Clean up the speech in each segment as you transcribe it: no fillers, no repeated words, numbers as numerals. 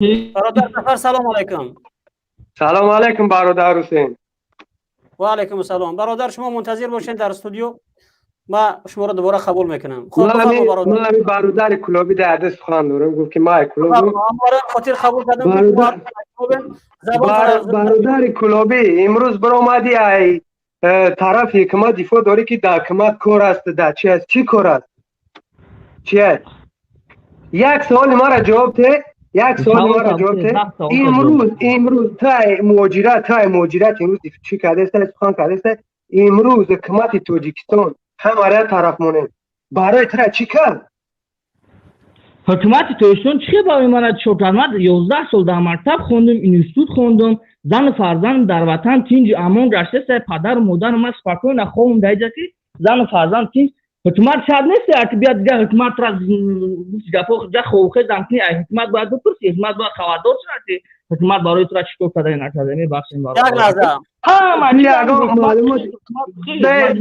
Бародар Зафар, салом алайкум. Салом алайкум, бародар Ҳусейн. Ва алайкум ассалом. Бародар, шумо мунтазир бошед дар студио, ма шуморо дубора қабул мекунам. Хуб, бародар. Ман бародари клуби дар сухан дорам, гуфт ки ма клуб хотир қабул кардам. Бародари клуби, имрӯз баромадӣ, ай тарафи ҳукумат дифоъ дорӣ, ки дар ҳукумат кор аст, дар чи аст, чӣ кор аст, чи аст? Як саволи мара ҷавоб те, як саволи мара ҷавоб те. Имрӯз тай муҳоҷират имрӯз чӣ кардеста, сухан кардеста? Имрӯз ҳукумати Тоҷикистон, ҳамара тараф монем, барои тра чӣ кард? Ҳукумати Тоҷикистон чӣ хел барои мана чӣ кард? Ман 11 сол дар мактаб хондум, институт хондум, зану фарзанд дар ватан тинҷу амон гаштаста, падару модару ман спокойно хобум дар иҷа, ки зану фарзанд тинҷ. Ҳукумат шарт нест, ки биёд дига ҳукуматра гапо ҷа ховхезам кунӣ. Ай ҳукумат бояд бипурсӣ, ҳукумат бояд хабардор шавад, ки ҳукумат барои тура чӣ кор карда, накарда. Мебахшем. Як лаҳза.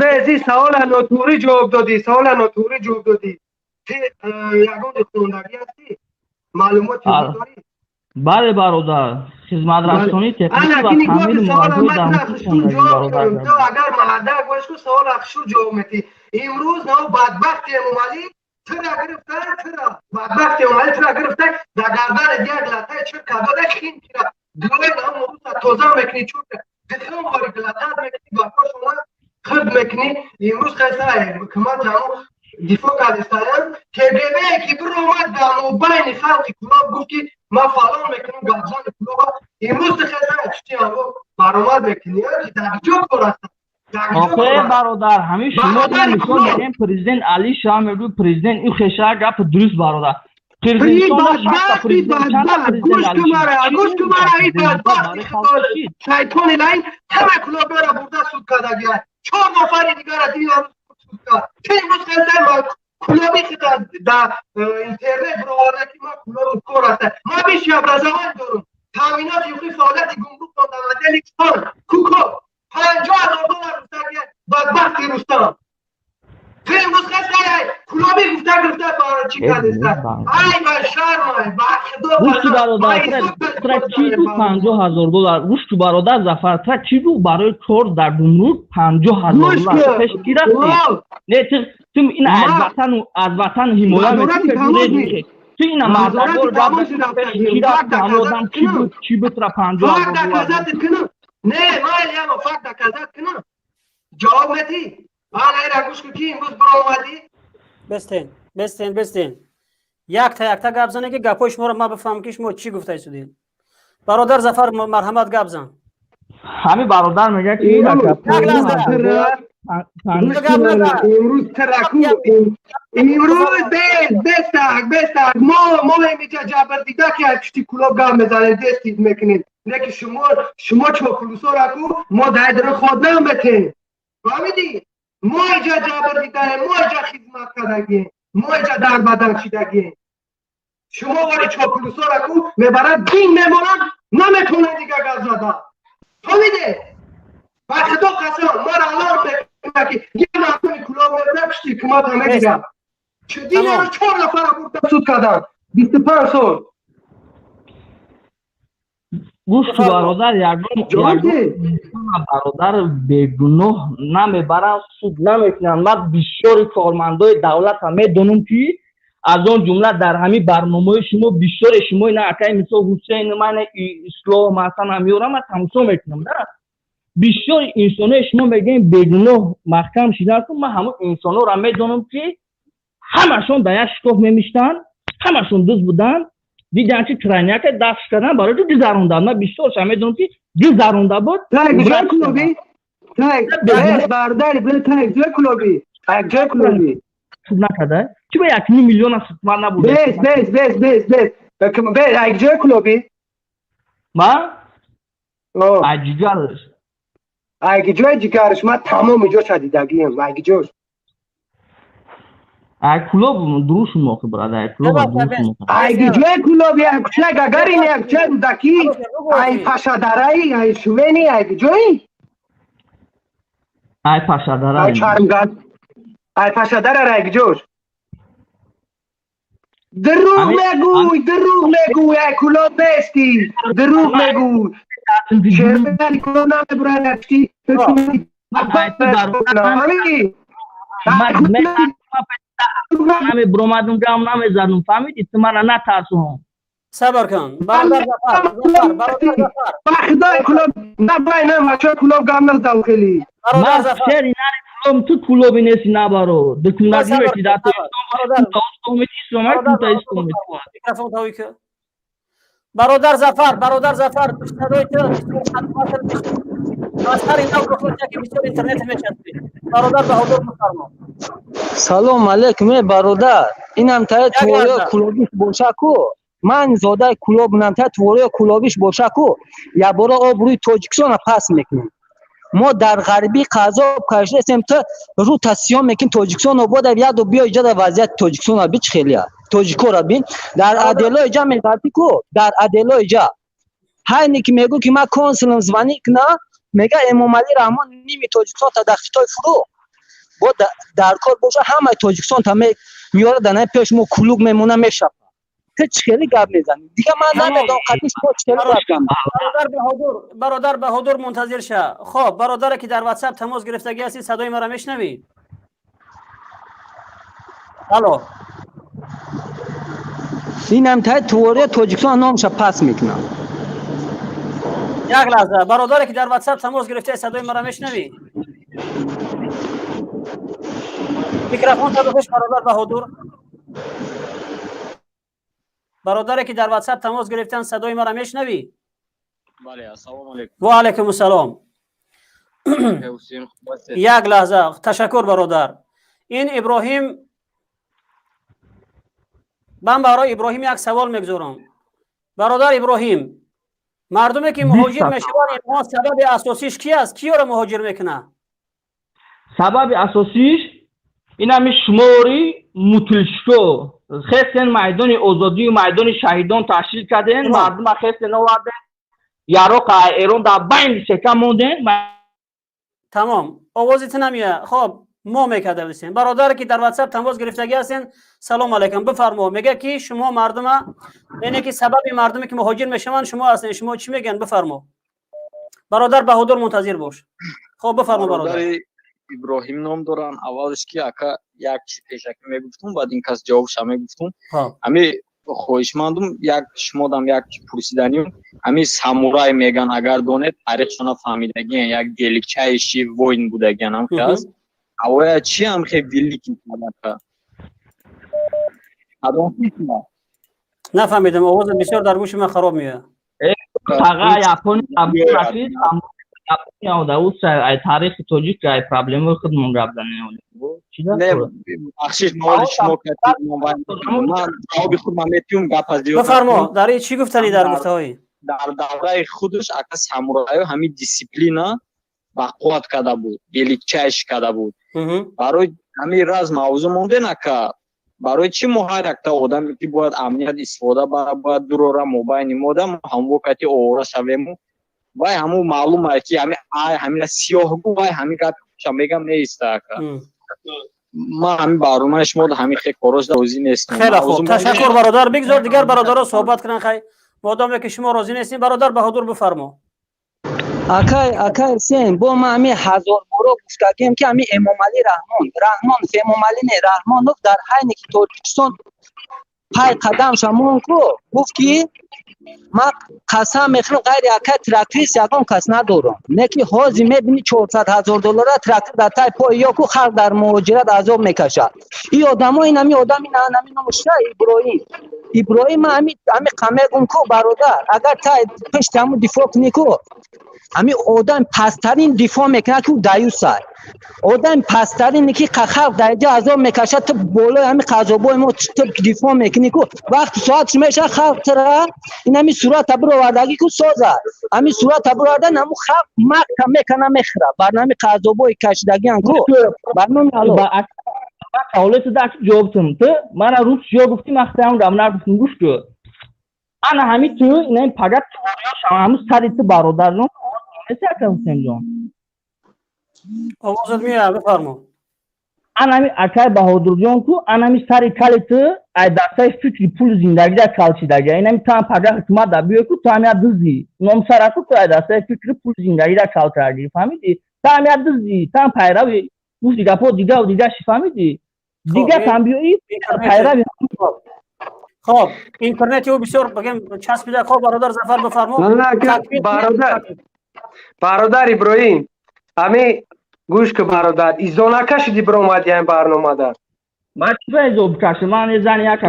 Бези, савола нотуғрӣ ҷавоб додӣ, савола нотуғрӣ ҷавоб додӣ. Ягон хондагӣ ҳастӣ, маълумоти дорӣ? Бале, бародар, хизматрасонии техникӣ ва таъмини муҳаррир. Агар маҳадак бошку, савола хушу ҷавоб метӣ. Имрӯз нав бадбахти Эмомалӣ тира гирифта, тира бадбахти Эмомалӣ тира гирифта, дар гардани як латаи чирка дода, хин тира гӯи нав тоза мекунӣ, чурка дихом вори глатат мекунӣ, бакошона хирд мекунӣ. Имрӯз хайса ҳукумат ҳамо дифоъ кардистаям. КГБ ки биромад дар мобайни халқи Кулоб, гуфт, ки ман фалон мекунам, гапзани Кулоба. Имрӯз тихайса чти ҳамо баромад мекунӣ, ки дар ҷо кор аст. Охе, бародар, ҳамин шумо мисол мегӯем, президент Али Шоҳ мегӯ, президент ин хеша, гап дуруст, бародар. Бадбахти бадбахт, гӯш кун мара, гӯш кун мара. И бадбахти шайтони лайн ҳама клубера бурда суд кардагия, чор нафари дигара дина суд кард. Чӣ имрӯз хелтай клуби хита да интернет бироварда, ки ман клуби кор аста, ман биши образование дорум, таъминоти ҳуқуқи фаъолияти гумрук дар отдели сон куко 50 000 доллар гуфтагия. Бадбахти Рустам, ту имрӯз хелтай клуби гуфта гирифта чӣ кардеста? Ай, ба шармай, ба худо. Гӯшти бародар, тра чӣ гу 50 000 доллар? Гӯшти бародар Зафар, тра чӣ гу барои кор дар гумрук 50 000 доллар пеш ки рафтӣ? Не, ту ин аз ватан ҳимоя мекунӣ, ту ина мардагор пеш ки рафтӣ? Ҳамон одам чӣ буд, чӣ буд тра 50 000 доллар? Не, майли, ама факт доказать кунам, ҷавоб метӣ. Ана ира гӯш кун, ки имрӯз биромадӣ. Бестен, бестен, бестен. Якта якта гап зане, ки гапҳои шуморо ман бифаҳмам, ки шумо чӣ гуфта истодед. Бародар Зафар, марҳамат, гап зан. Ҳамин бародар мегӯяд, ки имрӯз тараку, имрӯз бес бестак, бестак. Мо имиҷа ҷабрдида, ки аз пишти кулоб гап мезанем, дестид мекунем, не ки шумо чоплусораку мо дайдро ход наметем, фаҳмидӣ? Мо иҷа ҷабр дидаем, мо иҷа хизмат кардагем, мо иҷа дар бадан шидагем. Шумо вори чоплусораку мебарад, дин мемонад, наметонед дига гап зада, фаҳмиде? Ба худо қасам, мара аларм мекунад, ки як мардуми кулоб мебарад, пишти ҳукумата мегирад. Динеро чор нафара бурда суд карданд, 25 сол. Гӯшти бародар, ягон бародар бегуноҳ намебаранд, суд намекунанд. Ман бисёри кормандои давлатам медонам, ки аз он ҷумла дар ҳамин барномаҳои шумо бисёре шумо ина акай, мисол, Ҳусейн, ман Ислом масалан меорам, ман тамошо мекунам да. Бисёри инсонои шумо мегӯем бегуноҳ маҳкам шидан. Ман ҳамон инсонҳоро медонам, ки ҳамашон дар як шкоф мемиштанд, ҳамашон дуз буданд, диданд, ки крайняка дафш кардан, барои ки гузаронданд. Ман бисёрша медонам, ки гузаронда буд. Бардари. Суд накарда, чӣ ба 1,5 миллиона судманд набуд? Бес, бес, бес, бес, бес, бес. Якҷои клуби? Ма ай ҷигарш. Айгиҷои ҷигарш, ман тамоми ҷоша дидагием, айгиҷош. Ай клуб дуруш мохи, брат, ай клуб дуруш. Айгиҷои клуб, якча Гагарин, якча Рӯдакӣ, ай Пашадараи, ай Шувени, айгиҷои? Ай Пашадара. Ай Чармгаз, ай Пашадара, айгиҷош. Дурӯғ мегӯй, дурӯғ мегӯй, ай Кӯлоб нестӣ, дурӯғ мегӯй. Шерали Кӯлоб намебурад, чи? Ами. Намебуромадум, гам намезадум, фаҳмидӣ? Ту мара натарсон. Сабр кун, бародар Зафар, Зафар, бародар Зафар. Ба худои Кӯлоб, на бай, на бачаҳои Кӯлоб гам назадам хеле. Бародар Ман Зафар. шери нари кулоб, ту кулоби неси, набаро. Дукунаги ки дар Тоҷикистон. Микрофон тавӣ ки. Бародар Зафар, бародар Зафар, садои ту аз ҳар ин навъ ки бисёр интернет мечаспид. Бародар Баҳодур, бифармо. Салом алейкум, э бародар, инам таи творои кулобиш боша ку, ман зодаи Кулоб, инам таи творои кулобиш боша ку, ябора обрӯи Тоҷикистона пас мекунем. Мо дар ғарбӣ қазоб кашидастем, ту рӯ тасиём мекунем Тоҷикистон обода. Яду биё иҷода, вазъияти Тоҷикистона би, чӣ хелия тоҷикора бин. Дар отдело иҷа меғалти ку, дар отдело иҷа ҳайне ки мегӯ ки ман консулам, звонить кна, мега: «Эмомалӣ Раҳмон ними Тоҷикистон та дар Хитой фурӯ бо дар кор боша, ҳамаи Тоҷикистон та меёра, дар пеш мо кулук мемона, мешава». Ту чӣ хеле гап мезанӣ? Дига ман намедонам, қадим шумо чӣ хеле гап занӣ. Бародар Баҳодур, бародар Баҳодур, мунтазир ша. Хоб, бародаре ки дар Ватсап тамос гирифтагӣ ҳастӣ, садои маро мешунавӣ? Алло. Инам таи твория Тоҷикистон номша пас мекунам. Як лаҳза, бародаре ки дар Ватсап тамос гирифтаи, садои маро мешунавӣ? Микрофон та бипӯш, бародар Баҳодур. Бародаре ки дар Ватсап тамос гирифтан, садои маро мешунавӣ? Бале, ассалому алайкум. Ва алайкум ассалом. Як лаҳза, ташаккур, бародар. Ин Иброҳим, ман барои Иброҳим як савол мегузорам. Бародар Иброҳим, мардуме ки муҳоҷир мешаванд, инҳо сабаби асосиш ки аст? Ки ёро муҳоҷир мекунад? Сабаби асосиш ин ҳами шумори мутилшо хестен, майдони озодию майдони шаҳидон ташкил карден, мардума хестен оварден, яроқ Эрон дар байни сека монден. Тамом, овози ту намея. Хоб, мо мекарда бисем. Бародаре ки дар Ватсап тамос гирифтагӣ ҳастен, салом алайкум, бифармо. Мега ки шумо мардума, яъне ки сабаби мардуме ки муҳоҷир мешаванд, шумо ҳастен. Шумо чӣ мегӯянд? Бифармо, бародар Баҳодур, мунтазир бош. Хоб, бифармо, бародар. Иброҳим ном дорам. Аввалш ки, ака, як чи пешакӣ мегуфтум, баъд ин кас ҷавобша мегуфтум. Ами хоҳишмандум, як шумодам як пурсиданиюм. Ами самурай меган, агар донед, таърихшона фаҳмидагиен, як величайший воин будагиан ҳам ки аст. Авоя чи ҳам хе великий ака? Кадом? Нафаҳмидам, овоза бисёр дар гӯши ман хароб меояд. Таға Япония, ай таърихи тоҷик, ай проблемаи худмон гап занем. Не, бахшиш, моли шумо, ман ҷавоби худ ман метиҳум, гап аз Бифармо, дар чӣ гуфтанӣ дар гуфтаҳои? Дар давраи худаш, ака, самурайо ҳамин дисциплина бақувват карда буд, величайший карда буд. Барои ҳамин раз мавзӯъ монден, ака, барои чӣ мо ҳар якта одаме ки бояд амният истифода бара, бояд дурора мобайни модам ҳамво кати овора шавему? Вай ҳамун маълум ае ки ҳами ай ҳамина сиёҳгу, вай ҳамин гапи хуша мегам, неиста, ака. Ман ҳамин барномаи шумо ҳамин хе корош розӣ нестам. Хеле хуб, ташаккур, бародар. Бигзор дигар бародаро суҳбат кунанд. Хай, модоме ки шумо розӣ нестем, бародар Баҳодур, бифармо. Акай, акай Ҳусейн, бо ман ҳами ҳазор боро гуфтагием ки ҳами Эмомалӣ Раҳмон, Раҳмонов, Эмомалӣ не, Раҳмонов, дар ҳайне ки Тоҷикистон пай қадам шамон ку, гуфт ки ман қасам мехӯрам, ғайри акай тракторист ягон кас надорам. Не ки ҳозир мебини, 400 000 доллара трактор дар тай пои ё ку, халқ дар муҳоҷират азоб мекашад. И одамо, ин ҳами одам, ин ҳами номуша Иброҳим, Иброҳим, ҳами қамегум ку, бародар, агар тай пешти ҳамун дифоъ кунӣ ку, ҳами одам пасттарин дифоъ мекунад ки даюсай, одами пасттарине ки халқ дар инҷа азоб мекашад, ту болои ҳами қазобои мо ту дифоъ мекунӣ ку. Вақти соатш мешавад, халқ тра ин ҳами сурата бировардагӣ ку, соза ҳами сурата бировардан, ҳаму халқ мақта мекана, мехӯра бар ҳами қазобои кашидагиан ку, бар номи Алло. Ҳолати дак ҷавобтум. Ту мана рӯз чиё гуфтӣ, ман хитаам гап нагуфтум. Гӯш ку, ана ҳами ту ина пагат ҳаму сари ту, бародарҷон, нест, ака Ҳусейнҷон? Овозат меояд, бифармо. Анами акай Баҳодурҷон ку, анами сари кали ту ай дастаи фикри пули зиндагида калчидага. Инами ту ҳам пага ҳукумат да биёй ку, ту ҳам як дуздӣ. Ном сара ку, ту ай дастаи фикри пули зиндагида кал кардӣ, фаҳмидӣ? Ту ҳам як дуздӣ, ту ҳам пайрави гуфти гапҳо дигаву дига ши, фаҳмидӣ? Дига там биёӣ, пайрави. Хоб, интернети ӯ бисёр бигем часпида. Хоб, бародар Зафар, бифармо. Бародар, бародар Иброҳим, ами гӯш ку, бародар, изо накашиди, биромади ҳамин барномада. Ман чӣ ба изо бикашам? Ман зани як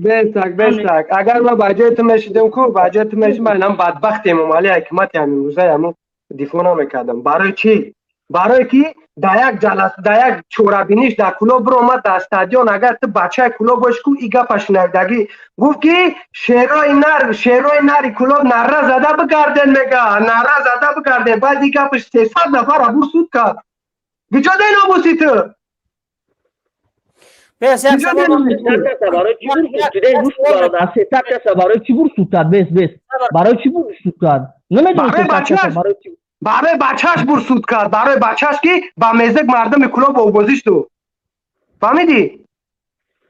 Бесак, бесак, агар ман ба ҷои ту мешидам ку, ба ҷои ту мешидам, ман инам бадбахти Эмомалӣ ҳикмати ҳамин рӯзаи ҳамун дифоъ намекардам. Барои чӣ? Барое ки дар як ҷаласа, дар як чорабиниш дар Кулоб биромад, дар стадион. Агар ту бачаи Кулоб бошӣ ку, и гапа шунавидагӣ. Гуфт ки шерои нар, шерои нари Кулоб нарра зада бигарден, мега, нарра зада бигарден. Баъд и гапаш 300 нафар абур суд кард. Куҷо дай номуси ту? Бес, як савол. Барои чӣ бур? 300 каса барои чӣ бур суд кард? Бес, бес, барои чӣ бур суд кард? Намедонам. Барои чӣ? Барои бачааш бур суд кард, барои бачааш, ки ба мезак мардуми Кулоб овозиш ту, фаҳмидӣ?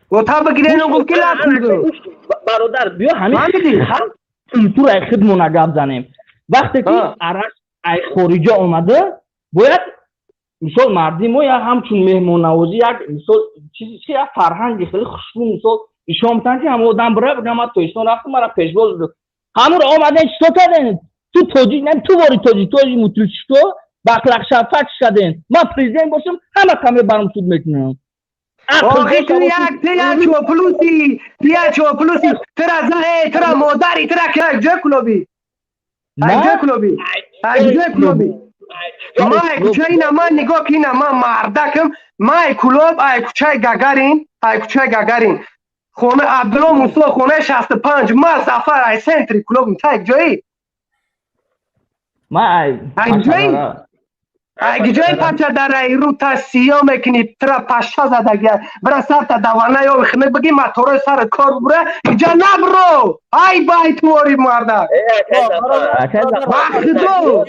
Ота бигирену гуфт ки лат. Бародар, биё ҳамин культураи худмона гап занем. Вақте ки араш ай хориҷа омада, бояд мисол марди мо як ҳамчун меҳмоннавозӣ, як мисол чизи чи, як фарҳанги хеле хушбу мисол ишон битан, ки ҳама одам бира бигам, ман Тоҷикистон рафтам, мара пешвоз. Ҳамуро омаден, чито карден? Ту тоҷик не, ту вори тоҷик, тоҷик мутличто бақлақшафак шаден. Ман президент бошам, ҳама та мебарам, суд мекунам. Охи ту як, ту як чоплуси, ту як чоплуси, тура за, тура модари тура ки ҷой Кулоби, ҷой Кулоби, ҷой Кулоби. Ма ай кӯчаи ина, ман нигоҳ ки ина, ман мардакам, ма ай Кулоб, ай кӯчаи Гагарин, ай кӯчаи Гагарин, хона Абдулло Мусо, хонаи 65. Ма Зафар, ай центри Кулоб. Та як ҷои? Ма ай Ай ҷои? Ай ҷои Пачадараи рута сиё мекунӣ, тура паша задагия. Бира сарта давана ё хинак бигӣ, маторои сарат кор бубура, иҷа набро. Ай бай, туори мардак. Ба худо.